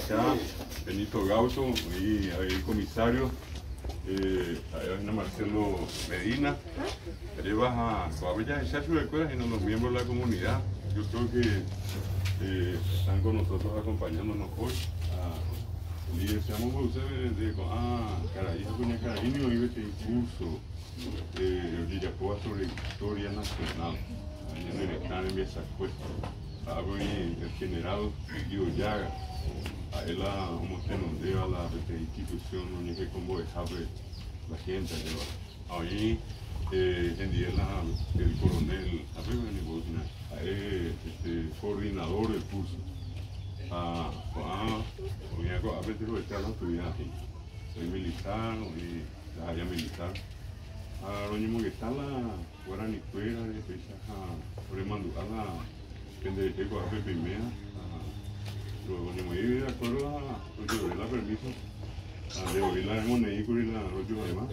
Mburuvicha Benito Gauto, oĩ avei comisario, ha'éva hína Marcelo Medina, Reva ha ko'ápe jahecha chupekuéra hína los miembros de la comunidad, yo creo que están con nosotros acompañándonos hoy. Líder, seamos de ko'ã karai ha kuñakarai ni oĩ peteĩ curso ojejapóva sobre historia nacional, ñane retã rembiasakue. Ha'ápe oĩ el general Guido Llaga, ha'e la omotenondéva la peteĩ institución oñehekombo'ehápe la gente ajéva. Ha oĩ hendive la el coronel, ápe ningo hína, ha'e este coordinador del curso. Ha ko'ã oĩva ko'ápe rohecha la estudiante, oĩ militar, oĩ la área militar. Ha roñemongeta la guaranikuérare péicha ha oremandu'a la penderehe ko'ápe peimea ha roñemoĩ de acuerdo ha rojerure la permiso ha nde voi la remoneĩkuri la roju hag̃ua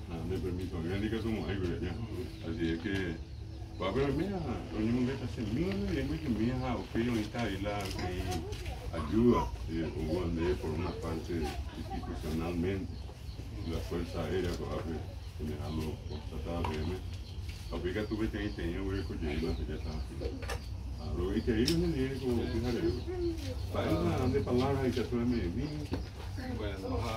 ha nde permiso oĩva ndikatumo'ãikuri aja. Así es que ko'ápe roime ha roñemongetasemi roñemoĩmi ha upéi oĩta avei la peteĩ ayuda oúva ndéve por una parte institucionalmente. La Fuerza Aérea ko'ápe general okonstatava peẽme ha upéi katu peteĩ teĩ oguereko jey la ohejáta ha rovy'aiterei rohendive ko pyharevépe. Mba'épa nde palabra ikatu reme'ẽmi? Bueno, ha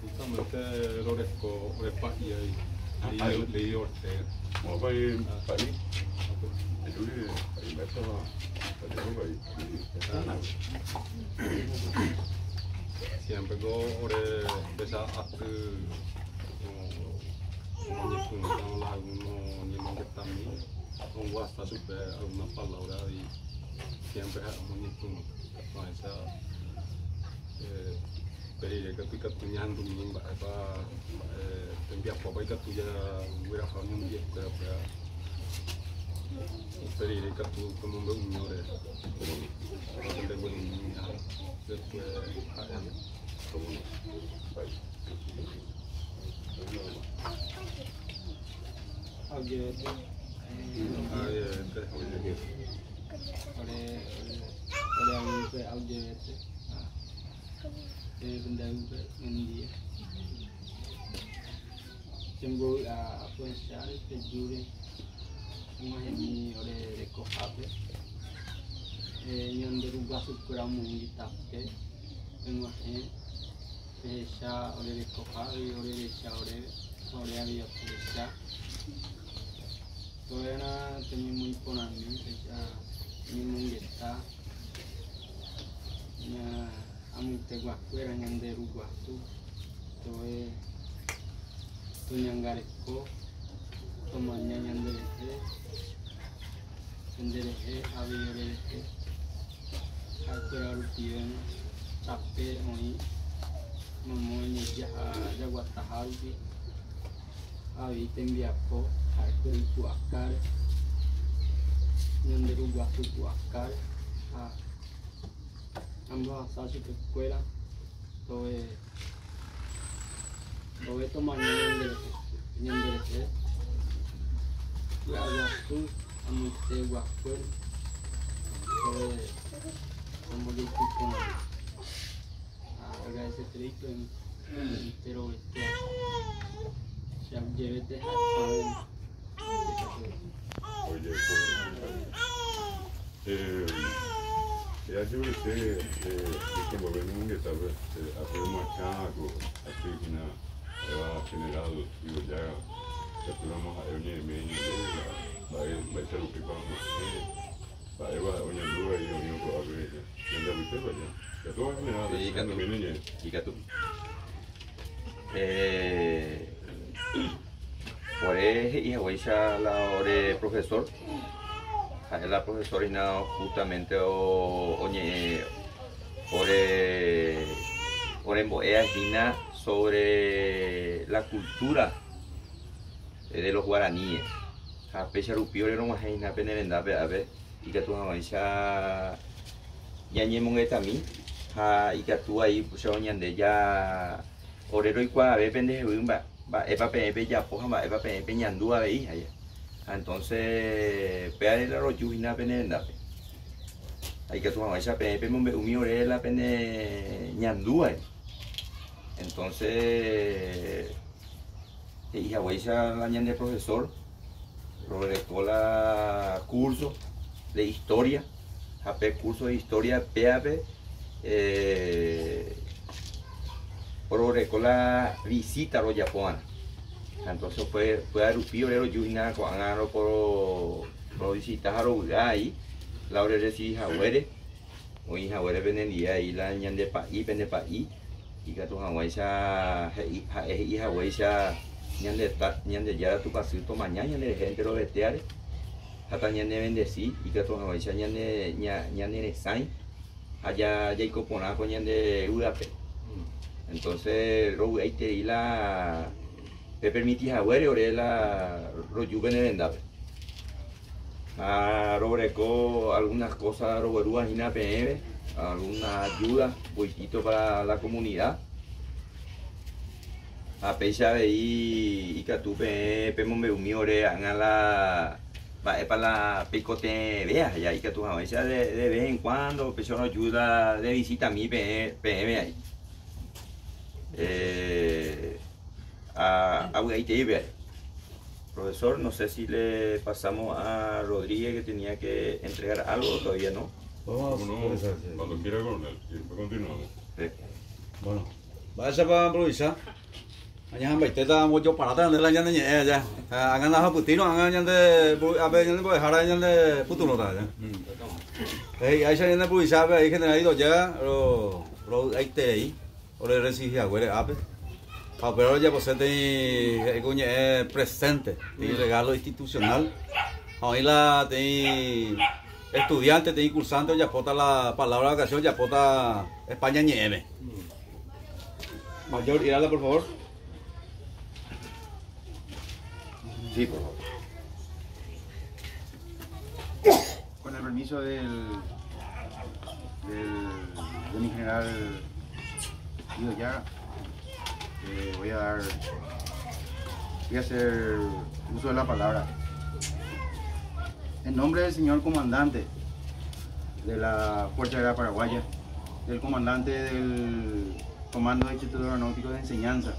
justamente roreko ore pa'i ai, Ley Ortega. Moõpa pa'i? Ejúre pa'i mba'épa ojapo pa'i? Siempre ko ore péicha aty oñepyrũta la alguno ñemongetami ombohasa chupe alguna palabra y siempre ha'e omoñepyrũ katuáicha upe rire katu ikatu ñahendumi mba'épa mba'e tembiapópa ikatu jagueraha oñondive upéva. Upe rire ikatu pemombe'umi ore pendeguerumi ha después ha'éma. Aguijevete. Aguijevete. Ore ore aguije aguijevete. Pende aguije nendive. Chembovy'a apohecháre pejúre og̃uahẽmi ore rekohápe. Ñande ruguasukuéra omoĩ tape peg̃uahẽ pehecha ore rekoha avei ore recha oréve ha ore avei apohecha. Tovéna toñemoĩ porãmi péicha ñemongeta amoiteguakuéra ñande ruguasu. Tove toñangareko, tomaña ñanderehe, penderehe avei orerehe, ha'ekuéra rupivéma tape oĩ mamo jaguataha rupi, avei tembiapo ha'ekuéra ipu'akáre, ñande ruguasu pu'akáre ha ambohasa chupekuéra. Tove, tove tomaña ñanderehe, ñanderehe, py'aguasu amoite guakuéra, tove tombojeity porãve. Ha agradecerei peẽme enterovete che aguyjevete ha'epavẽme. Oye, eh, Che rekombo'e ñomongetápe ape omoakã ko aty hína ha'éva general Guido Llaga, ikatúramo ha'e oñe'ẽmi ñandéve la mba'e mba'éicha rupípa og̃uahẽ, mba'épa ha'e oñandúva avei oĩvo ko'ápe ñande apytépe aja. Ikatúpa general Sí, ikatu. ehendumi ne ñe'ẽ? Ikatu. Ore he'i haguéicha la ore profesor, ha'e la profesor hína justamente oñe'ẽ ore orembo'éa hína sobre la cultura de los guaraníes. Ha péicha rupi ore rog̃uahẽ hína pene rendápe ápe ikatu hag̃uáicha ñañemongetami ha ikatu ai upéicharõ ñande ja Ore roikuaave pendehegui mba'épa peẽ pejapo ha mba'épa peẽ peñandu avei ha entonce péare la roju hína pene rendápe. Ha ikatu hag̃uáicha peẽ pemombe'umi ore la pene ñandúvare. Entonces, he'i haguéicha la ñande profesor, roguereko la curso de historia, ha pe curso de historia péape roguereko la visita rojapova'erã. Ha entonces upéva rupi ore roju hína ko'ág̃a rovisita ha rovy'a ai la ore recibi haguére, oĩ haguére penendie ai la ñande pa'i, pende pa'i, ikatu hag̃uáicha he'i ha'e he'i haguéicha ñande Ñandejára Tupãsy tomaña ñanderehe enterovetéare ha tañanevendesi ikatu hag̃uáicha ñane ñaneresãi ha jaiko porã ko ñande yvy'ape. Entonces rovy'aiterei la pepermiti haguére ore la roju pene rendápe. Ha roguereko algunas cosas roguerúva hína peẽve, alguna ayuda poitito para la comunidad. Ha péicha avei ikatu peẽ pemombe'umi ore ág̃a la mba'épa la peikotevẽ aja ikatu hag̃uáicha de vez en cuando péicha roju la de visitami peẽ peẽme ai. Avy'aitei pe ai. Profesor, no sé si le pasamos a Rodríguez que tenía que entregar algo todavía no. Vamos a Cuando quiera, coronel, y después continuamos. Sí. Bueno, mba'éichapa mburuvicha? Añahambaitéta ambojoparáta ñande la ñane ñe'ẽ aja. Ág̃a ndahapytírõ ág̃a ñande ápe ñane mbo'ehára ñande pytyvõta aja. He'iháicha ñande mburuvicha ápe ahí general Idoyaga ro rovy'aiterei ore recibi haguére ápe. Ha upéva rojaposéntei he'i ko ñe'ẽ presente, teĩ regalo institucional. Ha oĩ la teĩ estudiante, teĩ cursante ojapóta la palabra vacación ojapóta España ñe'ẽme. Mayor Irala, por favor. Sí, por favor. Con el permiso del, del, de mi general Guido Llaga, voy a dar, voy a hacer uso de la palabra. En nombre del señor comandante de la Fuerza Aérea Paraguaya, del comandante del Comando del Instituto Aeronáutico de Enseñanza,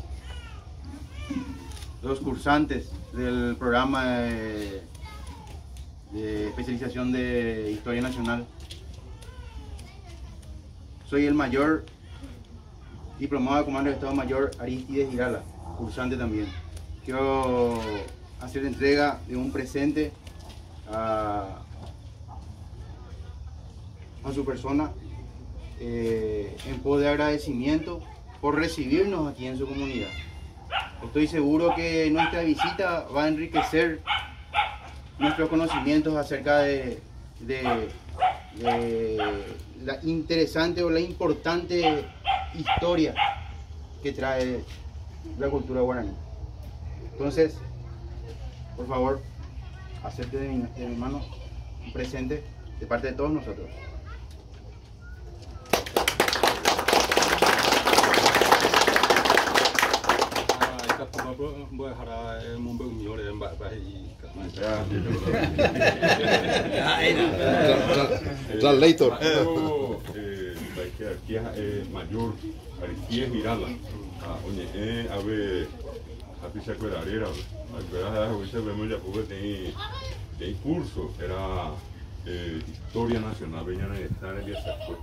los cursantes del programa de, de especialización de Historia Nacional. Soy el mayor diplomado de Comando de Estado Mayor Aristides Irala, cursante también. Quiero hacer entrega de un presente a, a su persona en pos de agradecimiento por recibirnos aquí en su comunidad. Estoy seguro que nuestra visita va a enriquecer nuestros conocimientos acerca de, de, de la interesante o la importante historia que trae la cultura guaraní. Entonces, por favor, acepte de mi, de mi mano un presente de parte de todos nosotros. Ha ikatúpa mbo'ehára emombe'umi ore mba'épa he'i Translator. Jerarquía ha'e mayor Aristides Irala ha oñe'ẽ ave hapichakuéra rérape. Ha'ekuéra ha'e haguéicha peẽme ojapo peteĩ peteĩ curso héra Historia Nacional pe ñane retã rembiasakue.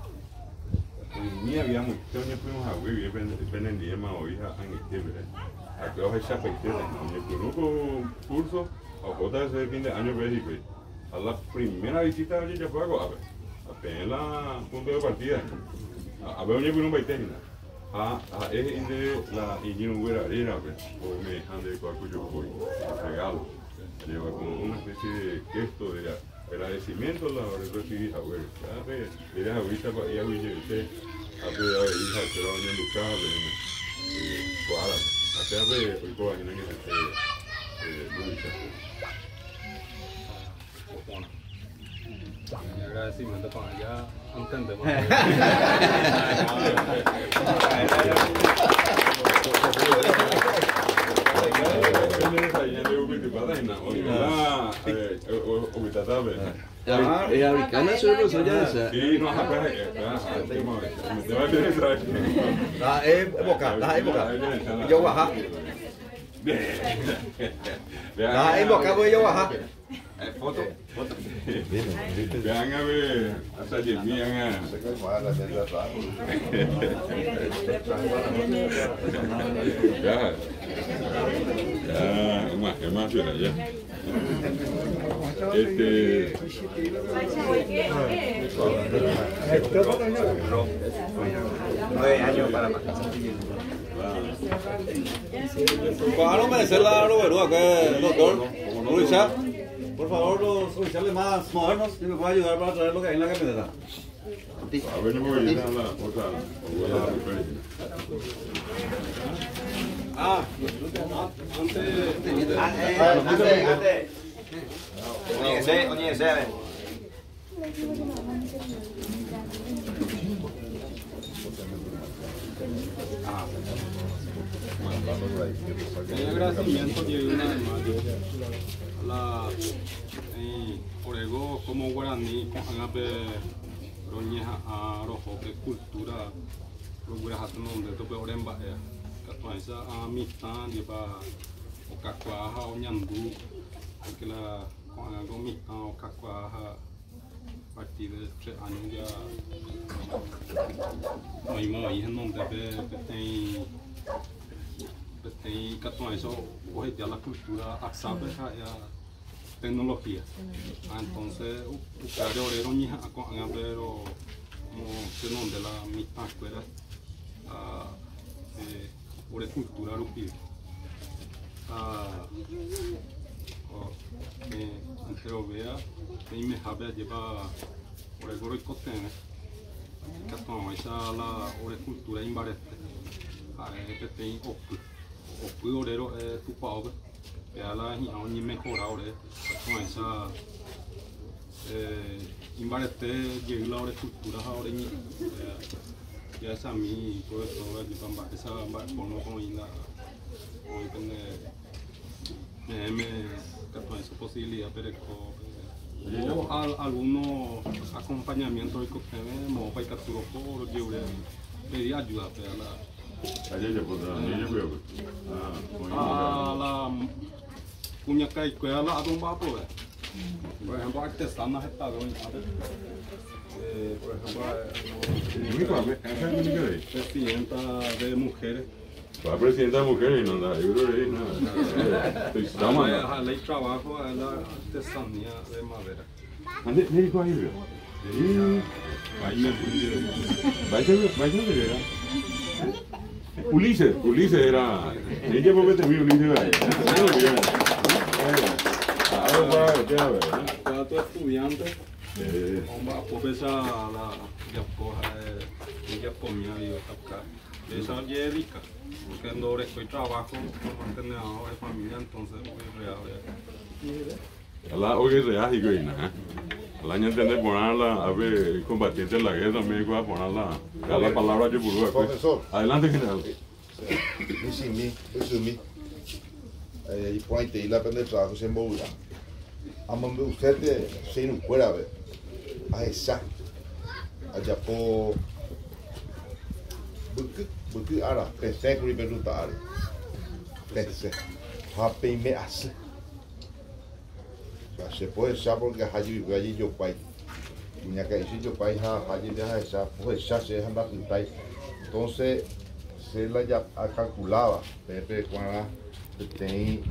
Oĩmi avei amoite oñepyrũ hague guive penendivéma voi ha ag̃uite peve. Ha'ekuéra ohechapaitéta hína. Oñepyrũ ko curso ha ohóta hese fin de año peve hikuái. Ha la primera visita ojejapóva ko'ápe. Ha peẽ la punto de partida hína. Ha ápe oñepyrũmbaite hína. Ha ha'e he'i ndéve la iñirũnguéra rérape ome'ẽha ndéve ko akujopói, regalo. Lleva como una especie de gesto de agradecimiento la ore recibi haguére. Ápe ere haguéicha pa'i aguyjevete, ápe avei ha'ekuéra oñanduka peẽme ko árape. Ha pévape oikóva hína ñandete mburuvicha. Mi agradecimiento con ella entendemos. Es africana, su profesor ya esa. Sí, no, acá es. La época, la época. Yo baja. La época voy yo baja. Foto. Vean a ver, hasta allí, vean a. Ya. Ya, más, es más, ya. Este. 9 años para más. ¿Cuándo merecer la roberúa, que doctor? Luisa, por favor, los oficiales más modernos, si me puede ayudar para traer lo que hay en la camioneta. A ver, no me voy a la otra. Ah, antes. Antes. Oñese, a ver. El agradecimiento que una vez más la por ego como guaraní con agape roñeja a rojo que cultura logura hasta donde tope oremba esa amistad lleva o cacuaja o ñandú porque la con algo amistad o cacuaja a partir de 3 años ya no hay más en donde tem eso hoy ya la cultura axabe ya tecnología. Entonces ustedes orero ni pero como se donde la misma escuela ore cultura rupi. Entero vea y me habe lleva ore goro cotene. Catón esa la ore cultura imbarete. Que tem opu. Opu orero tupao que la ni mejora ore con esa imbarete llega la ore cultura ore ni ya esa mi profesor de pamba esa pono con la hoy me con esa posibilidad pero o algunos acompañamiento de cócteles mo pa capturo por yo pedí ayuda pero la la cuña y cueva la adumba por ejemplo artesanas está por ejemplo presidenta de mujeres. La presidenta de mujeres no la yo no ley trabajo a la artesanía de madera. ¿Ande médico ahí? Sí. Vaya, vaya, Ulises, Ulises era. Ella porque te vi Ulises ahí. Para tu estudiante, esa la esa dedica, porque no estoy trabajo, mantener a la familia, entonces voy real. La hoy real y güey, al año entender ponerla, a ver, combatiente en la guerra también voy a ponerla, la palabra yo por profesor. Adelante, general. Sí, sí, y point y la pende trabajo se embobula. Amando usted se no fuera ver. A esa. Allá po buku ara, pensé que iba a Pensé. Happy me hace. Se puede ser porque allí vive allí yo país. Uña que hice yo país allí deja esa, pues esa se deja andar. Entonces se la ya calculaba, Pepe cuando tem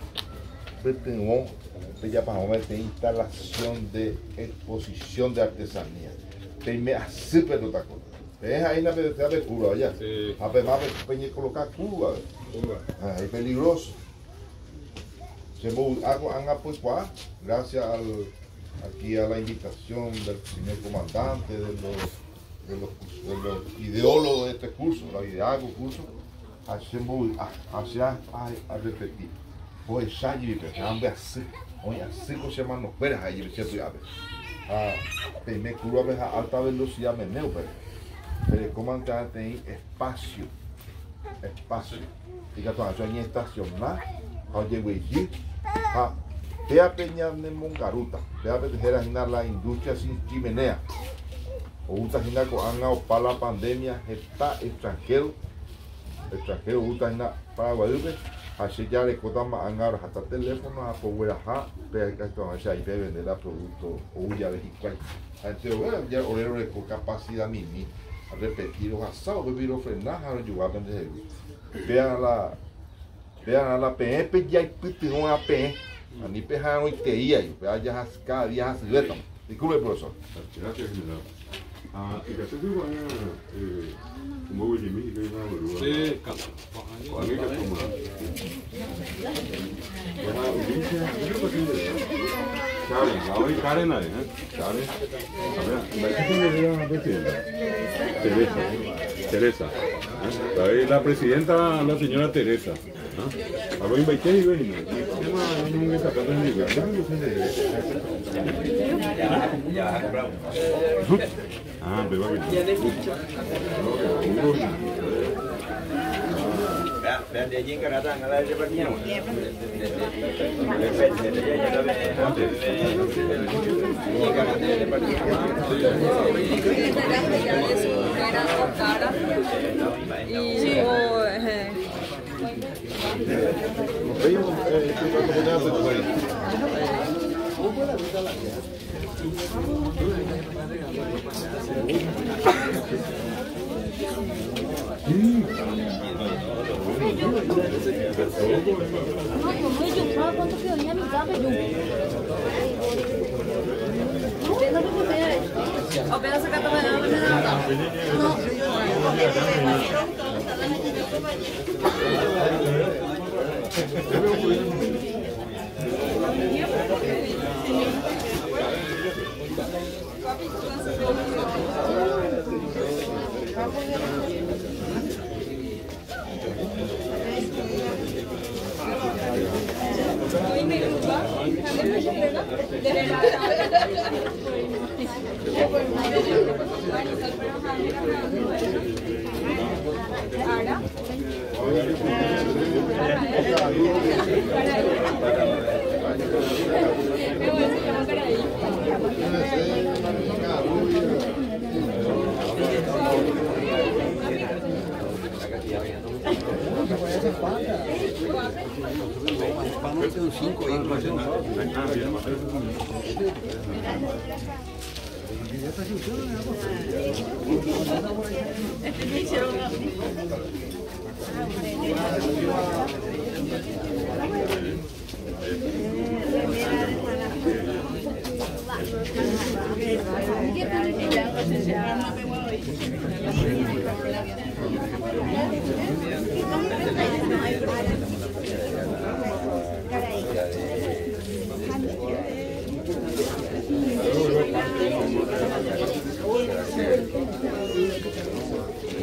ya para tem instalación de exposición de artesanía. Tem me así pero otra cosa. Es ahí la de curva allá. A ver, más peña colocar curva. Ah, es peligroso. Se hago pues gracias al aquí a la invitación del señor comandante, de los ideólogos de este curso, la ideago curso, hacemos hacia a repetir. Pues allí, así, hoy así se llama no esperas ahí, a me curva a alta velocidad meneo, pero como antes tener espacio, espacio. Y que todo eso estacionar, a llegar allí, a Péape ñanemongarúta, péape héra hína la industria sin chimenea. Oúta hína ko'ág̃a opa la pandemia heta extranjero, extranjero oúta hína Paraguaýpe ha che jarekótama ág̃a araháta teléfono ha pogueraha pe ikatu hag̃ua che aĩ pevende la producto ou jave hikuái. Ha enterove ja ore roreko capacidad mimi repetir rohasa upépe rofrena ha rojogua pendehegui. Péa la Pearã la peẽ pejaipytyvõva peẽ, ani peha'arõitei ai, upéva jahas cada día hasyvétama. Disculpe, profesor. Gracias, general. Ah, ikatu ko'ág̃a omboguejymi hikuái la oguerúva. Sí, katu. Ko'ág̃a ikatúma. Buena audiencia. Karen, la oĩ Karen avei, eh? Karen. A ver, mba'éicha nde réra presidenta? Teresa. Teresa. ¿Eh? La presidenta, la señora Teresa. ¿Ah? Roimbaite hikuái hína. Tema ñañomongetapáta hendive. Ah, péva que.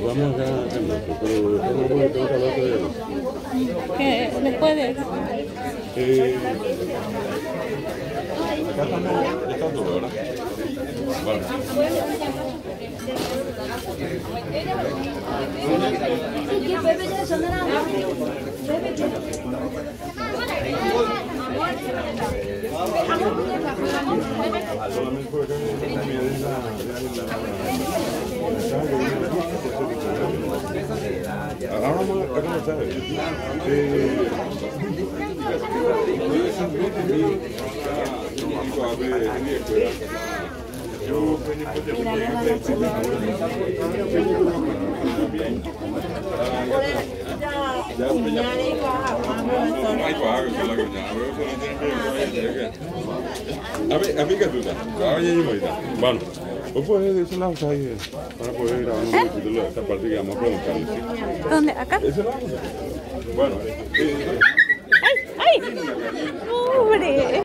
Vamos acá, pero tengo que hablar de ¿Qué? ¿Después de eso? Acá estamos, ya está todo, ¿verdad? Vale. Solamente por acá Ahora vamos a comenzar. Bueno, vos podés de ese lado ahí, para poder grabar un poquito esta parte que vamos a preguntarle, ¿sí? ¿Dónde? ¿Acá? Ese lado. Bueno. ¡Ay! ¡Ay! ¡Pobre!